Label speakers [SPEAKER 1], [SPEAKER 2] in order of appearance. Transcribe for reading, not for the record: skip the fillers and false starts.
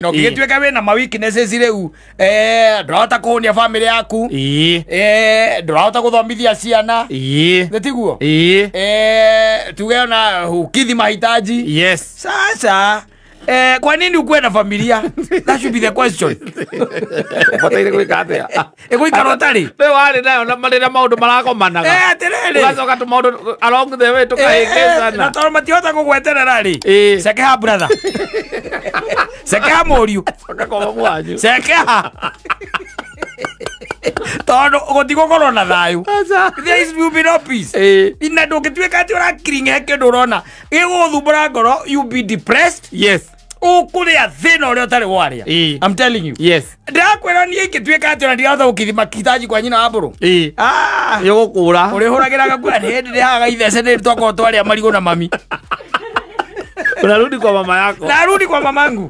[SPEAKER 1] Na ũngĩgĩtuĩka wĩna ma weaknesses rĩu, ndũrahota kũhũnia family yaku, ndũrahota gũthomithia ciana, nĩ tiguo? Tuge ona hukidhi mahitaji. Sasa kwa nini ukuwe na familia? That should be the question.
[SPEAKER 2] Ũbataire gwĩka atĩa?
[SPEAKER 1] Ĩgũikara ũtarĩ.
[SPEAKER 2] Nĩ warĩ nayo na rĩrĩa maũndũ maragomanaga.
[SPEAKER 1] Atĩrĩrĩ.
[SPEAKER 2] Ũgacoka tũmaũndũ along the way
[SPEAKER 1] Na
[SPEAKER 2] tũkahĩngĩcana.
[SPEAKER 1] tondũ matihota gũgweterera rĩ, cekeha brother, cekeha mũriũ.
[SPEAKER 2] Coka kwa mamu wanyu.
[SPEAKER 1] Cekeha, tondũ gũtigũkorwo na thayũ.
[SPEAKER 2] Aca.
[SPEAKER 1] There is will be no peace. Na ndũngĩtuĩka atĩ ũrakiringa kĩndũ ũrona gĩgũgũthumbũra ngoro, you be depressed. Ũkũrĩa thĩna ũrĩa ũtarĩ warĩa. I'm telling you. Ndĩrakwĩra niĩ ingĩtuĩka atĩ ona ndirahota gũkithima kitaji kwa nyina wa mbũrũ. Ah,
[SPEAKER 2] Nĩũgũkũra.
[SPEAKER 1] ũrĩhũragĩra gakua nĩ hĩndĩ ndĩhaga ithece nĩ twakorwo twarĩa marigũ na mami.
[SPEAKER 2] Unarudi kwa mama yako.
[SPEAKER 1] Narudi kwa mamangu.